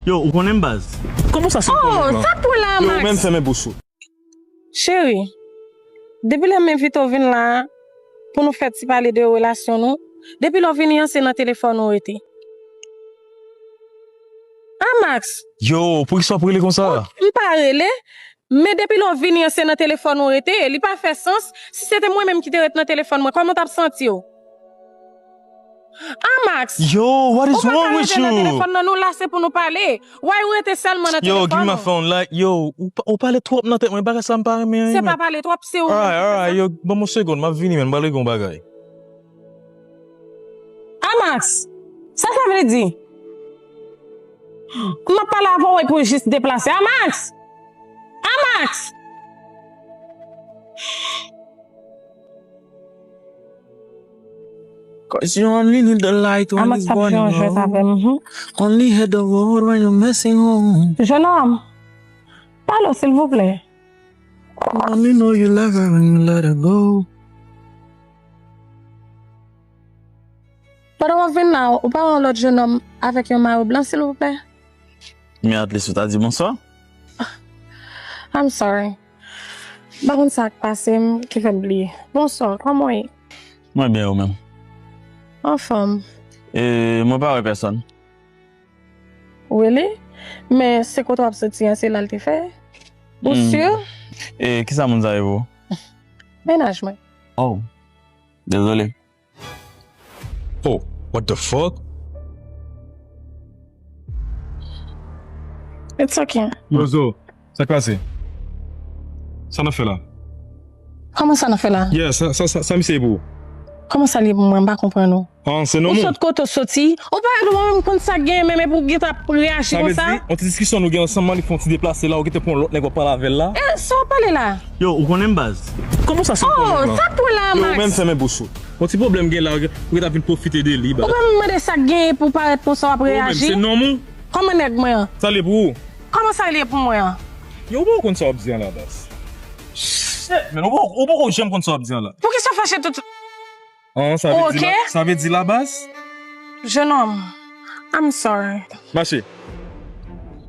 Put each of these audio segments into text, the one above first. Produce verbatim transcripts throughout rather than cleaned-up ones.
Yo, ou konnen m baz. Kòman sa se konnen m lan? Sa k pran la, Max? Yo, ou menm fèmen bouch ou. Cheri, depi lè m envite w vin la a, pou nou fè ti pale de relasyon nou, depi lè w vini an, se nan telefòn ou rete. Ah, Max! Yo, poukisa w ap rele konsa? M pa rele, men depi lè w vini an, se nan telefòn ou rete, li pa fè sans. Si se te mwen menm ki te ret nan telefòn mwen, kòman w t ap santi w? Ah, Max! Yo, what is wrong with you? Ou pa ka rete nan telefòn nan, nou la se pou nou pale. Why ou rete sèlman nan telefòn ou? Yo, give me my phone. Like, yo, ou, pa- ou pale twòp nan tèt mwen. Bagay sa m pa renmen. Se pa pale twòp, se ou menm ki fè sa. Alright, alright, yo, ban m yon segonn, m ap vini, man, m pral regle yon bagay. Ah, Max! Sa sa vle di? M ap pale avè w epi w jis deplase. Ah, Max! Ah, Max! 'Cause you only need the light when it's burning low. Only hit the road when you're missing home. Jennonm, pale w, silvouplè. Only know you love her when you let her go. Pandan w ap vin la, ou pa wè yon lòt jennonm avèk yon mayo blan, silvouplè? Men at least ou ta di bonswa. I'm sorry. M pa konn sa k pase m ki fè m bliye. Bonswa, kòman w ye? Mwen byen, ou menm? Anfòm. E, mwen pa wè pèsonn. Really? Men se kote w ap soti an, se la l te fè? Ou si? E, kisa moun sa ye pou ou? Mennaj mwen. Oh, dezole. Oh, what the fuck? It's okay. Yo, Zo, sa k pase? Sa n ap fè la? Kòman sa n ap fè la? Yeah, sa, sa, sa, sa misye ye pou ou? Kòman sa l ye pou mwen? M pa konprann ou. Ah, se non. Ou sot kote w soti? Ou pa wè mwen menm konn sa k genyen menm epi w gentan ap reyaji konsa? Sa vle di, yon ti diskisyon nou gen ansanm, li fè yon ti deplase la, ou gentan pran yon lòt nèg w ap pale avè l la? E, sa w ap pale la? Yo, ou konnen m baz. Kòman sa se yon pwoblèm lan? Oh, sa k pran la, Max? Yo, ou menm fèmen bouch ou. Yon ti pwoblèm gen la, ou gentan vin pwofite de li, baz. Ou pa menm mande sa k genyen pou w parèt konsa w ap reyaji? Ou menm, se nonm ou? Kòman nèg mwen an? Sa l ye pou ou? Kòman sa l ye pou mwen an? Yo, ou poko konn sa w ap di an la, baz. Shit, man, ou poko, ou poko janm konn sa w ap di an la. Poukisa w fache tout? Ah, sa vle di la, sa vle di la, baz? Jennonm, I'm sorry. Mache.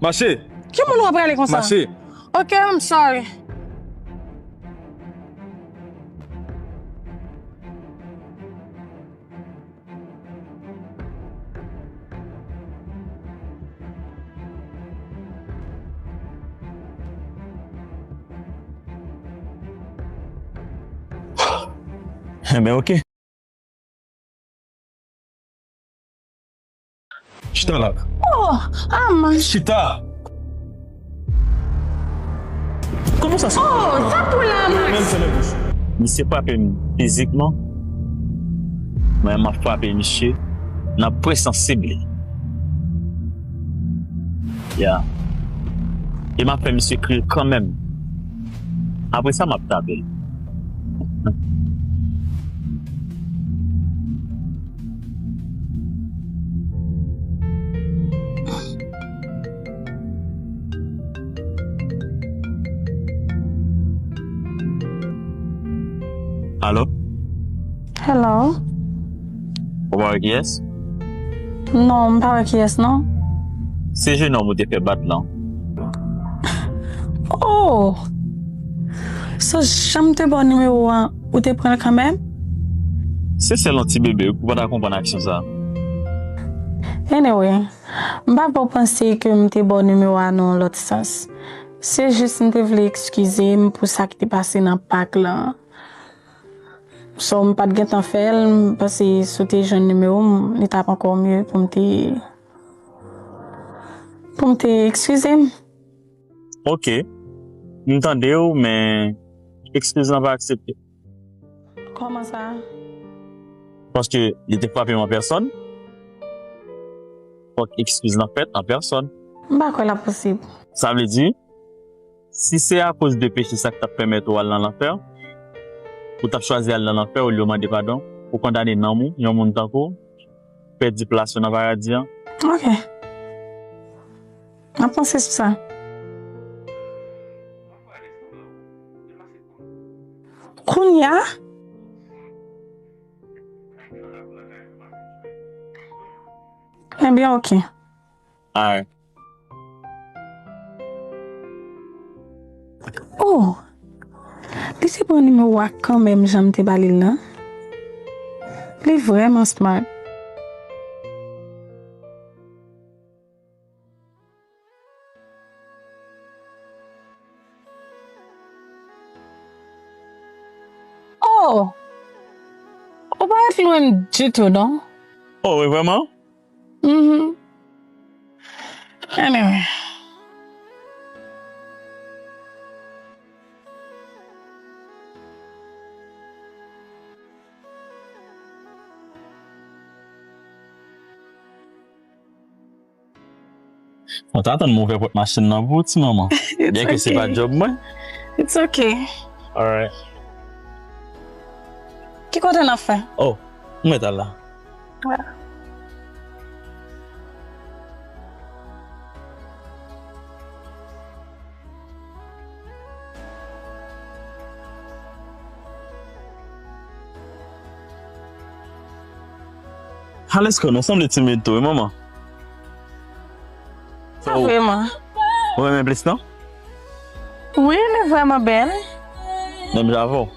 Mache. Ki moun w ap rele konsa? Mache. Ok, I'm sorry. Enben, ok. Chita la. Oh, ah, man. Chita. Kòman sa se? Oh, sa pou la, Max. Misye frape m fizikman. Mwen, m ap frape misye nan pwen sansib li. Ya. E m ap fè misye kriye kanmenm. Apre sa, m ap tape l. Alo? Hello? Ou pa wè kiyès? Non, m pa wè kiyès, non. Se jennonm ou te fè bat lan. Oh! So, jan m te ba w nimewo a, ou te pran l kanmenm? Se sèl yon ti bebe wi pou w pa ta konprann aksyon sa. Anyway, m pa fè w panse ke m te ba w nimewo a nan yon lòt sans. Se jis m te vle ekskize m pou sa ki te pase nan pak lan. So, m pa t gentan fè l, m panse si w te jwenn nimewo m, li t ap ankò mye pou m te, pou m te ekskize m. Ok. M tande w, men ekskiz lan pa aksepte. Kòman sa? Paske li te frape m an pèsòn. Fòk ekskiz lan fèt an pèsòn. M pa kwè l ap posib. Sa vle di, si se akoz de peche sa k t ap pèmèt ou al nan lanfè, ou t ap chwazi al nan lanfè olye w mande padon, ou kondane nanm ou, yon moun tankou w, pèdi plas ou nan paradi an. Ok. M ap panse sou sa. Kounye a? Ebyen, ok. Alright. Oh! Li te pran nimewo a kanmenm jan m te ba li l lan. Li vrèman smart. Oh! Ou parèt lwen ditou, non? Oh, wi, vrèman? Mhm. Anyway. Mwen ta tann m ouvè pòt machin nan pou ou, ti manman. Byen ke se pa djòb mwen. It's okay. Alright. Ki kote n ap fè? Oh, m mèt al la. Alèske nou sanble timid tou, wi, manman. Pa vrèman. Ou renmen plis, non? Wi, li vrèman bèl. Menm jan avè w.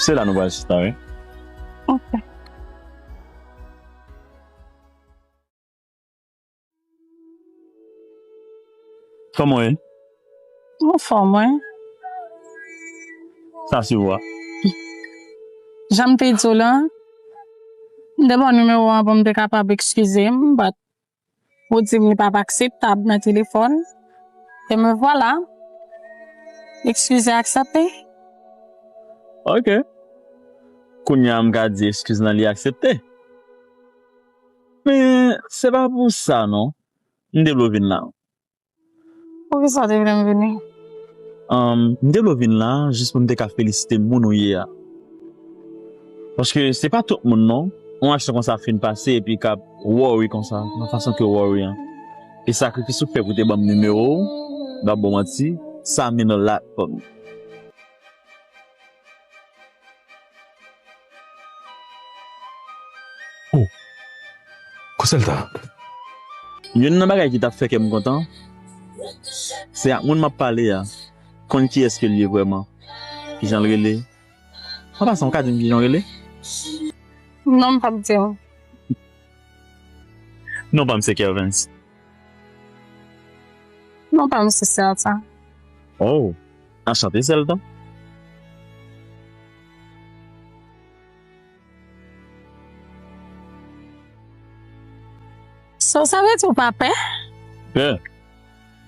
Se la nou pral chita, wi. Ok. Kòman w ye? Anfòm, wi. Sa se ou a? Jan m te di w lan, m te ba w nimewo an pou m te kapab eskize m, but ou di m li p ap akseptab nan telefòn. E me vwala. Eskize aksepte. Ok. Kounye a m ka di eskiz lan li aksepte. Men, se pa pou sa, non. M te vle w vin la. Poukisa w te vle m vini? Ahn, m te vle w vin la jis pou m te ka felisite moun ou ye a. Paske se pa tout moun non, yon aksyon konsa fin pase epi k ap worry konsa, nan fason ke w worry an. E sakrifis ou fè pou te ban m nimewo w, m p ap ba w manti, sa mean a lot for me. Oh, Conselta. Youn nan bagay ki t ap fè kè m kontan, se ak moun m ap pale a, konn kiyès ke l ye vrèman. Kijan l rele? An pasan, ou ka di m kijan w rele? Non, m p ap di w. Non pa m se Kervens. Non pa m se Selta. Oh, anchante Selta. So, sa vle di ou pa pè? Pè?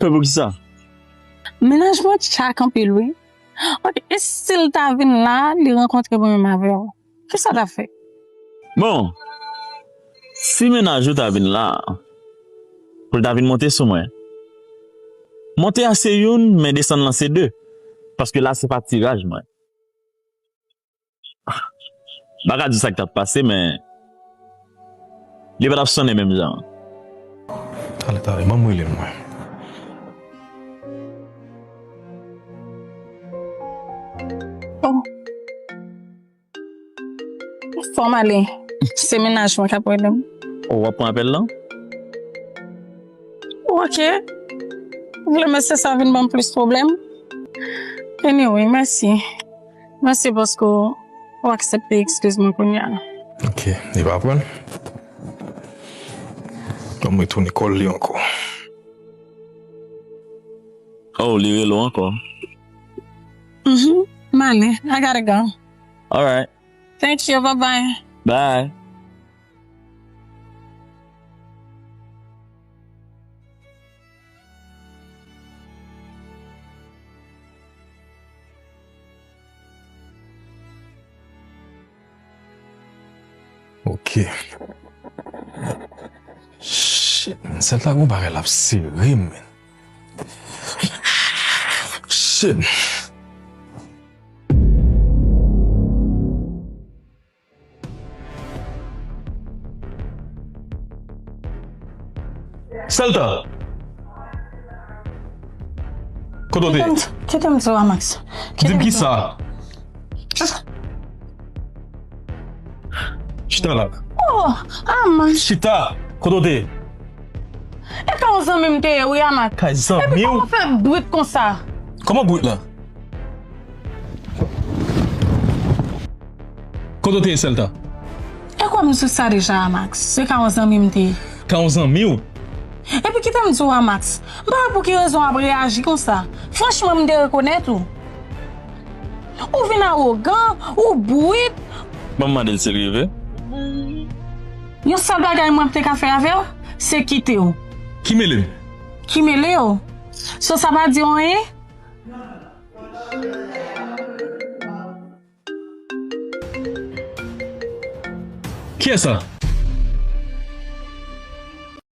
Pè pou kisa? Mennaj mwen tchak anpil, wi. Ok, e si l ta vin la, li rankontre mwen menm avè w? Kisa w t ap fè? Bon, si mennaj ou ta vin la, pou l ta vin monte sou mwen, monte a se youn, men desann lan se de. Paske la se pa ti raj mwen. M pa ka di sa k t ap pase, men li pa t ap sonnen menm jan. Talè, talè, ban m rele l mwen. Oh. Fò m ale. Se mennaj mwen k ap rele m. Oh, w ap pran apèl lan? Ok. Ou vle mesye sa vin ban m plis pwoblèm? Anyway, mèsi. Mèsi paske w aksepte eskiz mwen kounye a. Ok, li pa pran. Ban m retounen kòl li ankò. Oh, li rele w ankò? Mhm. M ale. I gotta go. Alright. Thank you. Bye bye. Bye. Ok. Shit, man. Sèl ta gon bagay l ap sere, man. Shit. Selta! Kote w te ye? Kite m, kite m di w a, Max. Di m kisa? Chita la. Oh, ah, Max. Chita! Kote w te ye? E pa yon Zanmi m te ye, wi, Amax. Kay zanmi w? Epi kòman w fè brit konsa? Kòman brit la? Kote w te ye, Sèlta? E kwè m sou sa deja, Amax. Se ka yon zanmi m te ye. Ka yon zanmi w? Epi kite m di w, Amax, m pa wè pou ki rezon w ap reyaji konsa. Franchman, m derekonèt ou. Ou vin awogan, ou brit. Ban m mande l si l rive. Yon sèl bagay mwen te ka fè avè w, se kite w. Ki mele m? Ki mele w? So sa pa di w anyen? Kiyès sa?